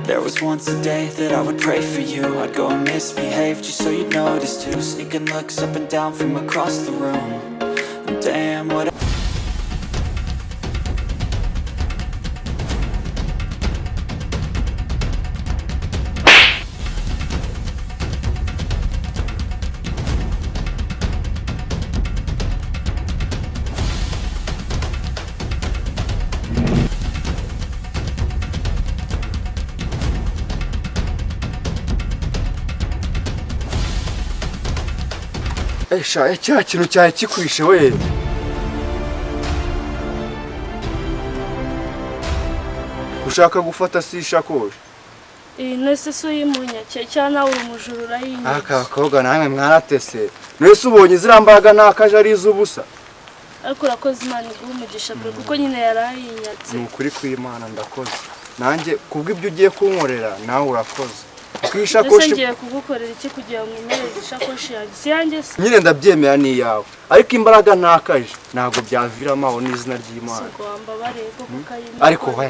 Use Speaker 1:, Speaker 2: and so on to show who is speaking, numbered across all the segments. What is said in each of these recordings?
Speaker 1: There was once a day that I would pray for you. I'd go and misbehave just so you'd notice too. Sneaking looks up and down from across the room. And damn, what
Speaker 2: Sha, cya kintu cyari kikwishe we. Ushaka gufata si ishakoshi?
Speaker 3: Iyi nese si uyimunyake cyangwa nawe uri umujura urayinyake?
Speaker 2: Aka bakobwa namwe mwaratese. Mwese ubonye ziriya mbaraga ntakaje ari iz'ubusa.
Speaker 3: Ariko urakoze, Imana iguha umugisha pe, kuko nyine yari ayinyatse.
Speaker 2: Ni ukuri kw'Imana, ndakoze nanjye kubw'ibyo ugiye kunkorera. Nawe urakoze kuko iyi
Speaker 3: Ese
Speaker 2: shakoshi.
Speaker 3: ngiye kugukorera iki kugira ngo umereze ishakoshi yanjye? Si yanjye se?
Speaker 2: Nyine ndabyemera, ni iyawe, ariko imbaraga ntakaje ntabwo byaviramo aho n'izina
Speaker 3: Si
Speaker 2: ry'Imana.
Speaker 3: ubwo wambabariye koko ukayimpa?
Speaker 2: Ariko we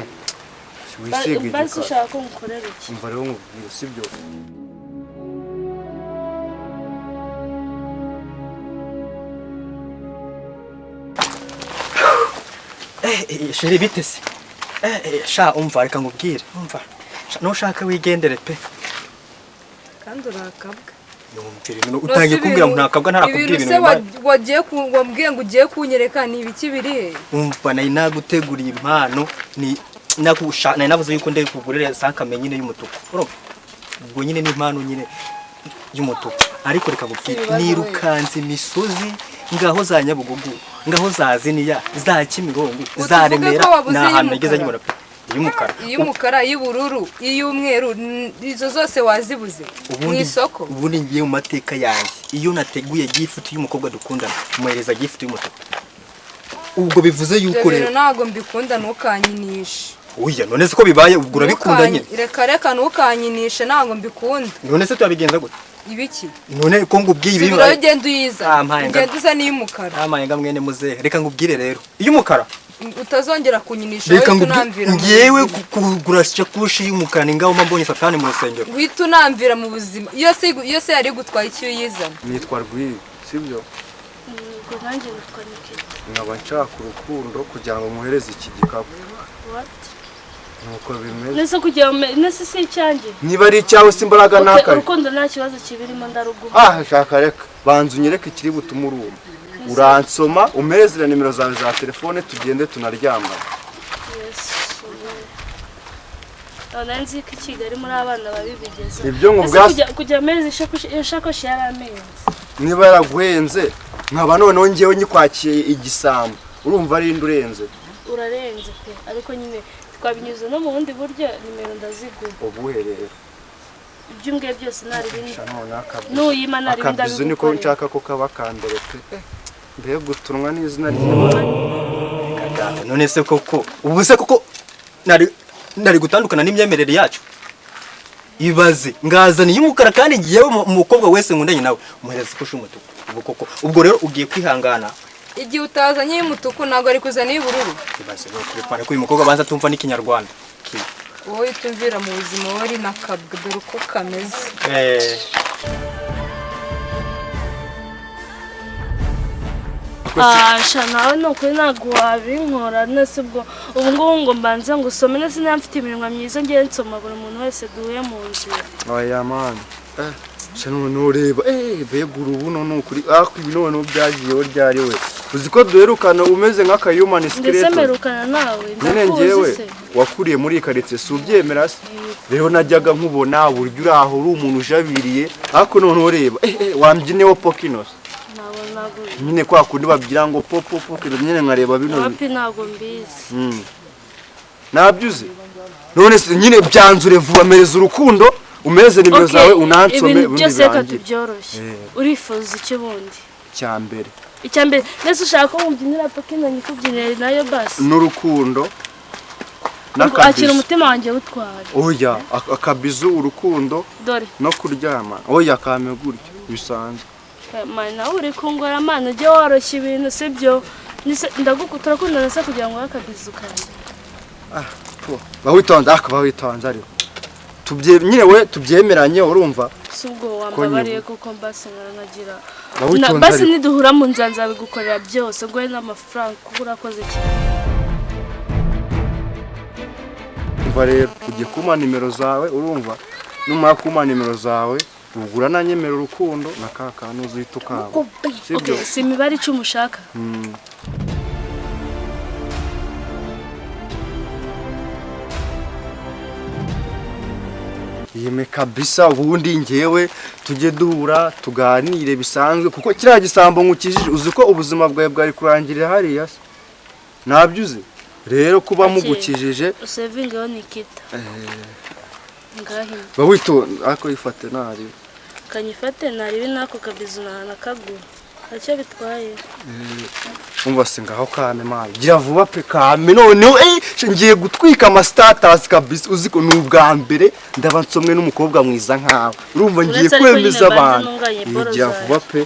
Speaker 2: wisiga
Speaker 3: Basi
Speaker 2: igikara.
Speaker 3: ushaka ko ngukorera iki?
Speaker 2: Umva rero nkubwire, sibyo?
Speaker 4: Chérie, bite se? Sha, umva, reka nkubwire. Umva sha, nushaka wigendere pe.
Speaker 5: Kandi urakabwa.
Speaker 4: Yumvira ibintu utangiye kumbwira ngo ntakabwa, ntarakubwira
Speaker 5: Ibintu
Speaker 4: ibintu
Speaker 5: se
Speaker 4: bibaye.
Speaker 5: Wagiye wambwiye ngo ugiye kunyereka ni ibiki biri he?
Speaker 4: Umva, nari naguteguriye impano, ni nakusha, nari navuze yuko ndari kugurira sac à main nyine y'umutuku. Urumva, ubwo nyine ni impano nyine y'umutuku, ariko reka nkubwire.
Speaker 5: Ibibazo we.
Speaker 4: Nirukanze imisozi, ngaho za Nyabugogo, ngaho za Ziniya, za Kimirongo, za
Speaker 5: Utuvuge ko
Speaker 4: Remera,
Speaker 5: wabuze
Speaker 4: ni ahantu nageze
Speaker 5: iy'umukara.
Speaker 4: nyibona pe, iy'umukara.
Speaker 5: Iy'umukara, iy'ubururu, iy'umweru, izo zose wazibuze mu
Speaker 4: Ubundi
Speaker 5: isoko?
Speaker 4: Ubundi ngiye mu mateka yanjye, iyo nateguye gift y'umukobwa dukundana, muhereza gift y'umutuku. Ubwo bivuze
Speaker 5: Ibyo
Speaker 4: yuko
Speaker 5: bintu
Speaker 4: rero
Speaker 5: ntabwo mbikunda, ntukanyinishe.
Speaker 4: Oya, none se ko bibaye, ubwo urabikunda nyine?
Speaker 5: Reka reka, ntukanyinishe, ntabwo mbikunda.
Speaker 4: None se tuyabigenza gute?
Speaker 5: Ibiki?
Speaker 4: None ko ngubwiye ibi?
Speaker 5: Subirayo, ugenda uyiza.
Speaker 4: Ah, mpaye
Speaker 5: Ugenda uzane iy'umukara.
Speaker 4: Amaye nga mwene muzehe, reka ngubwire rero, iy'umukara.
Speaker 5: Utazongera kunyinisha.
Speaker 4: Reka
Speaker 5: Wowe
Speaker 4: ngubwire
Speaker 5: unamvira mu
Speaker 4: ngewe
Speaker 5: buzima.
Speaker 4: Kugura shakoshi y'umukara ni ngaho mba mbonye satani mu rusengero.
Speaker 5: Uhita unamvira mu buzima. Iyo se yari gutwaye icyo uyizana?
Speaker 2: Nitwa Rwiri, sibyo?
Speaker 3: Ubwo nanjye nitwa Nikita.
Speaker 2: Nkaba nshaka urukundo kugira ngo nkohereze iki gikapu.
Speaker 3: What?
Speaker 2: Nuko bimeze.
Speaker 3: Nese kugira ngo nese si icyanjye?
Speaker 2: Niba ari icyawe si imbaraga
Speaker 3: Okay,
Speaker 2: ntakaje.
Speaker 3: urukundo nta kibazo kibirimo, ndaruguha.
Speaker 2: Ah, shaka, reka banza unyereke ikiri butume uruma. Uransoma, umpereze na nimero zawe za telefone, tugende tunaryamana.
Speaker 3: Yesu we. Nari nzi ko i Kigali muri abana babi bigeze.
Speaker 2: Ibyo ngo
Speaker 3: Ese kujya amezi ishakoshi, iyo shakoshi yaramenze.
Speaker 2: Niba yaraguhenze, nkaba noneho ngewe nyikwakiye igisambo, urumva ari indi urenze?
Speaker 3: Urarenze pe, ariko nyine twabinyuze no mu bundi buryo, nimero ndaziguha.
Speaker 2: Ubuhe rero?
Speaker 3: Ibyo umbwiye byose ntari bimwe.
Speaker 2: Sha, noneho akabizu.
Speaker 3: Nuyima ntari bimwe.
Speaker 2: Akabizu niko
Speaker 3: Ndabigukorera.
Speaker 2: nshaka ko kaba akambere pe. Mbega gutunwa n'izina ry'Imana.
Speaker 4: Data, none se koko, ubu se koko nari gutandukana n'imyemerere yacu? Ibaze ngazana iy'umukara, kandi ngewe umukobwa wese nkundanye nawe umuhereza ikoshi y'umutuku. Ubu koko, ubwo rero ugiye kwihangana.
Speaker 5: Igihe utazanye iy'umutuku, ntabwo ari kuzana iy'ubururu.
Speaker 4: Ibaze no kuri ko uyu mukobwa abanza atumva n'ikinyarwanda.
Speaker 5: Wowe utumvira mu buzima, wowe ari nakabwa, dore uko kameze.
Speaker 3: Ah, sha, nawe ni ukuri ntabwo wabinkora. Nese ubwo ubu ngubu ngo mbanze ngo usome? Nese niba mfite iminwa myiza, ngiye nsoma buri muntu wese duhuye mu nzira?
Speaker 2: Oya mani, sha, none ureba, mbega urubuno, ni ukuri. Ariko ibi noneho byagiyeho ryari we? Uzi ko duherukana umeze nk'akayumani
Speaker 3: Ndetse
Speaker 2: skeleton.
Speaker 3: mperukana nawe
Speaker 2: Nyine
Speaker 3: ndakuzi
Speaker 2: ngewe
Speaker 3: se?
Speaker 2: wakuriye muri iyi karitsiye, si ubyemera se? Rero najyaga nkubona uburyo uri aho, uri umuntu ujabiriye, ariko noneho ureba, wambyineho pokinos.
Speaker 3: Ntabwo, ntabwo.
Speaker 2: Nyine kwa kundi babyira ngo popo pokino, nyine nkareba bino.
Speaker 3: Wapi, ntabwo mbizi.
Speaker 2: Ntabyo uzi? None se nyine byanzure vuba, mereza urukundo, umeze nimero
Speaker 3: Okay,
Speaker 2: zawe, unansome,
Speaker 3: ibintu
Speaker 2: ubundi
Speaker 3: byose reka
Speaker 2: birangire.
Speaker 3: tubyoroshye. Urifuza iki bundi?
Speaker 2: Cya mbere.
Speaker 3: Icya mbere, mbese ushaka ko mubyinira pokino, nyikubyinire nayo basi?
Speaker 2: N'urukundo.
Speaker 3: Akira
Speaker 2: N'akabizu.
Speaker 3: umutima wanjye wutware.
Speaker 2: Oya, akabizu, urukundo.
Speaker 3: Dore.
Speaker 2: No kuryama. Oya, kame gutyo bisanzwe.
Speaker 3: Mani, nawe uri kungora mani, ujye woroshya ibintu, sibyo? Turakundana se kugira ngo uhe akabizu kanjye?
Speaker 2: Ba witonze, ariko ba witonze, ariko Tubye nyine we tubyemeranye, urumva?
Speaker 3: Si ubwo wambabariye kuko mbasi nkagira
Speaker 2: Nawitonze
Speaker 3: basi
Speaker 2: ariko.
Speaker 3: Niduhura mu nzira nzabigukorera byose, guhe n'amafaranga kuko urakoze cyane.
Speaker 2: Umva rero, ugiye kumpa nimero zawe, urumva? Numara kumpa nimero zawe, ugura nanyemera urukundo na ka kantu uzihita ukaba, sibyo?
Speaker 3: Okay, si imibare 10 ushaka?
Speaker 2: Yeme kabisa, ubundi ngewe tujye duhura tuganire bisanzwe, kuko kiriya gisambo nkukijije, uzi ko ubuzima bwawe bwari kurangirira hariya se? Ntabyo uzi rero kuba
Speaker 3: Akira.
Speaker 2: Mugukijije.
Speaker 3: Usevingeho Nikita ngahino.
Speaker 2: Ba witonda ariko, yifate ntari.
Speaker 3: Kanyifate naribi n'ako kabizu nahanakagura ntacyo bitwaye.
Speaker 2: Umva se, ngaho kame mani, gira vuba pe, kame noneho. Ngiye gutwika ama status kabisa. Uzi ko ni ubwa mbere ndaba nsomwe n'umukobwa mwiza nkawe, urumva? Ngiye
Speaker 3: Uretse ariko nyine
Speaker 2: kwemeza
Speaker 3: mbanze
Speaker 2: abantu.
Speaker 3: ntunganye boro
Speaker 2: Gira
Speaker 3: zanjye.
Speaker 2: vuba pe.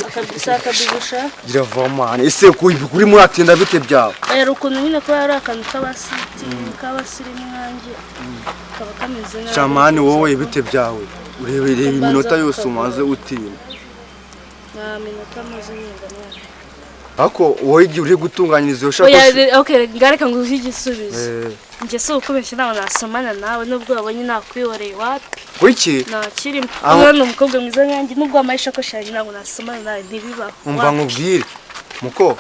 Speaker 3: Akabizu, akabizu ushaka?
Speaker 2: Gira vuba mani, ese kuri muratinda bite byawe?
Speaker 3: Rero ukuntu nyine kuba ari akantu k'abasiti k'abasirimu nkanjye kaba kameze nabi.
Speaker 2: Shamani wowe, bite byawe? Urebe, reba
Speaker 3: Mbanza
Speaker 2: iminota yose
Speaker 3: kukagura.
Speaker 2: umaze utinda.
Speaker 3: Nta minota maze nyinga mwana.
Speaker 2: Ariko wowe igihe uri gutunganyiriza iyo
Speaker 3: Oya.
Speaker 2: shakoshi.
Speaker 3: Okay, ngareka ngo uhe igisubizo. Njye si ukubeshya, ntabwo nasomana nawe nubwo wabonye nakwihoreye, wapi.
Speaker 2: Wiki?
Speaker 3: Ntakirimo.
Speaker 2: Aho-
Speaker 3: Uriya ni umukobwa mwiza nkanjye, nubwo wambaye ishakoshi yanjye ntabwo nasomana nawe, ntibibaho.
Speaker 2: Umva
Speaker 3: Wapi.
Speaker 2: nkubwire muko,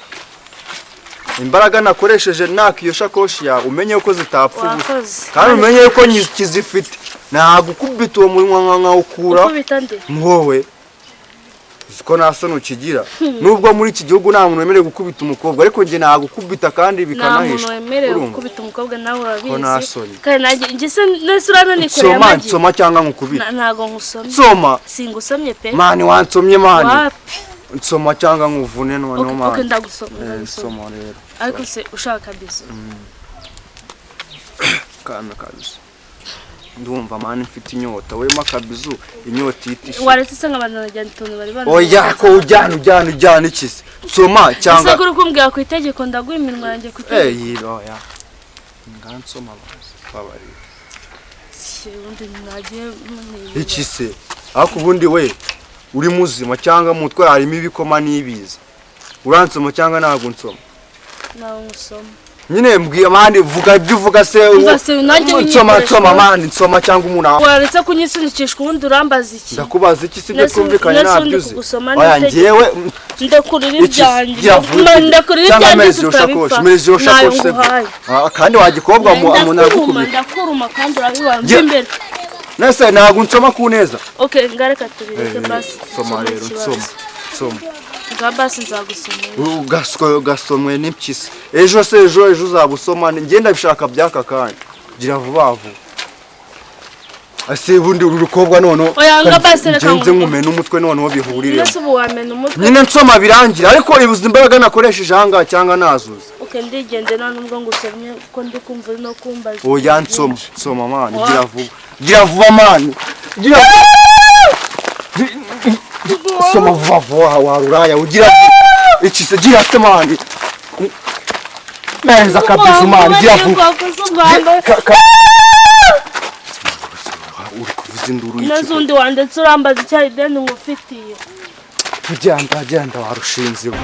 Speaker 2: imbaraga nakoresheje naka iyo shakoshi yawe, umenye ko zitapfa ubusa.
Speaker 3: Wakoze.
Speaker 2: Kandi umenye ko kizifite, nagukubita uwo munwa nkawukura.
Speaker 3: Ukubita nde?
Speaker 2: Wowe uzi ko nta soni ukigira? Nubwo muri iki gihugu nta muntu wemerewe gukubita umukobwa, ariko njye nagukubita kandi
Speaker 3: Nta muntu
Speaker 2: bikanahisha.
Speaker 3: wemerewe
Speaker 2: Urumva?
Speaker 3: gukubita umukobwa, nawe
Speaker 2: Ko nta
Speaker 3: urabizi.
Speaker 2: soni.
Speaker 3: Kandi nanjye njye se nese urananikoreye
Speaker 2: Nsoma.
Speaker 3: amagi?
Speaker 2: Nsoma cyangwa nkukubite.
Speaker 3: Ntago nkusomye.
Speaker 2: Nsoma.
Speaker 3: Singusomye pe.
Speaker 2: Mani, wansomye mani.
Speaker 3: Wapi.
Speaker 2: Nsoma cyangwa nkuvune noneho.
Speaker 3: Okay,
Speaker 2: Mani.
Speaker 3: ndagusoma, ndagusoma.
Speaker 2: Nsoma rero.
Speaker 3: Ariko se ushaka bizo?
Speaker 2: Kame kabisa, ndumva mani mfite inyota, wema akabizu inyota ihita ishira.
Speaker 3: Waretse se nk'abantu bajyana utuntu bari bana?
Speaker 2: Oya, ko ujyana, ujyana, ujyana iki se? Nsoma
Speaker 3: Ese
Speaker 2: cyangwa
Speaker 3: ko uri kumbwira ku itegeko, ndaguha iminwa yanjye ku itegeko?
Speaker 2: Yi, oya, ngansoma bazi babarira.
Speaker 3: Si, ubundi nagiye muneye.
Speaker 2: Iki se? Ariko ubundi we uri muzima cyangwa mu mutwe harimo ibikoma n'ibiza? Uransoma cyangwa ntabwo nsoma?
Speaker 3: Nawe nkusoma.
Speaker 2: Nyine mbwiye mani, vuga ibyo uvuga se.
Speaker 3: Umva se, nanjye
Speaker 2: Nsoma.
Speaker 3: unyikoresha.
Speaker 2: Nsoma mani, nsoma cyangwa umuntu
Speaker 3: Waretse kunyisunikishwa, ubundi urambaza iki?
Speaker 2: Ndakubaza iki? Sibyo?
Speaker 3: Nese-
Speaker 2: Twumvikanye,
Speaker 3: nese undi
Speaker 2: ntabyo uzi.
Speaker 3: kugusoma
Speaker 2: Oya.
Speaker 3: n'itegeko.
Speaker 2: Njyewe
Speaker 3: Ndekurira
Speaker 2: iki
Speaker 3: ibyanjye.
Speaker 2: gira vuba.
Speaker 3: Ndekurira
Speaker 2: Cyangwa
Speaker 3: ibyanjye
Speaker 2: mpereza iyo shakoshi,
Speaker 3: tutabipfa.
Speaker 2: mpereza iyo
Speaker 3: Nayo
Speaker 2: shakoshi se.
Speaker 3: nguhaye.
Speaker 2: Ah, kandi wagikobwa mu umuntu
Speaker 3: Ndakuruma,
Speaker 2: aragukubita.
Speaker 3: ndakuruma kandi urabibona.
Speaker 2: Nge-
Speaker 3: Mva imbere.
Speaker 2: Nese ntabwo nsoma ku neza?
Speaker 3: Okay, ngareka tubireke basi.
Speaker 2: Soma
Speaker 3: Dukemure
Speaker 2: rero.
Speaker 3: ikibazo.
Speaker 2: Nsoma, nsoma.
Speaker 3: Nga basi nzagusomera.
Speaker 2: Ugasomwe n'impyisi ejo se, ejo, ejo uzaba usoma. Njye ndabishaka by'aka kanya, gira vuba vuba. Ese ubundi uru rukobwa noneho?
Speaker 3: Oya, nga basi reka
Speaker 2: ngenze nkumena umutwe noneho bihuriremo.
Speaker 3: Mbese ubu wamena umutwe?
Speaker 2: Nyine nsoma birangira, ariko ibuze imbaraga nakoresheje ahangaha cyangwa nazuze.
Speaker 3: Okay, ndigende, nta nubwo ngusomye kuko ndi kumva uri no kumbaza.
Speaker 2: Oya, nsoma, nsoma mani, gira vuba, gira vuba mani, gira soma vuba vuba waruraya ugira iki se? Gira se mani, meza kabisa mani, gira vuba. Uri kuvuza induru y'iki?
Speaker 3: N'undi wandetse urambaza icyayi ideni ngufitiye.
Speaker 2: Tugenda, genda warushinze iwe.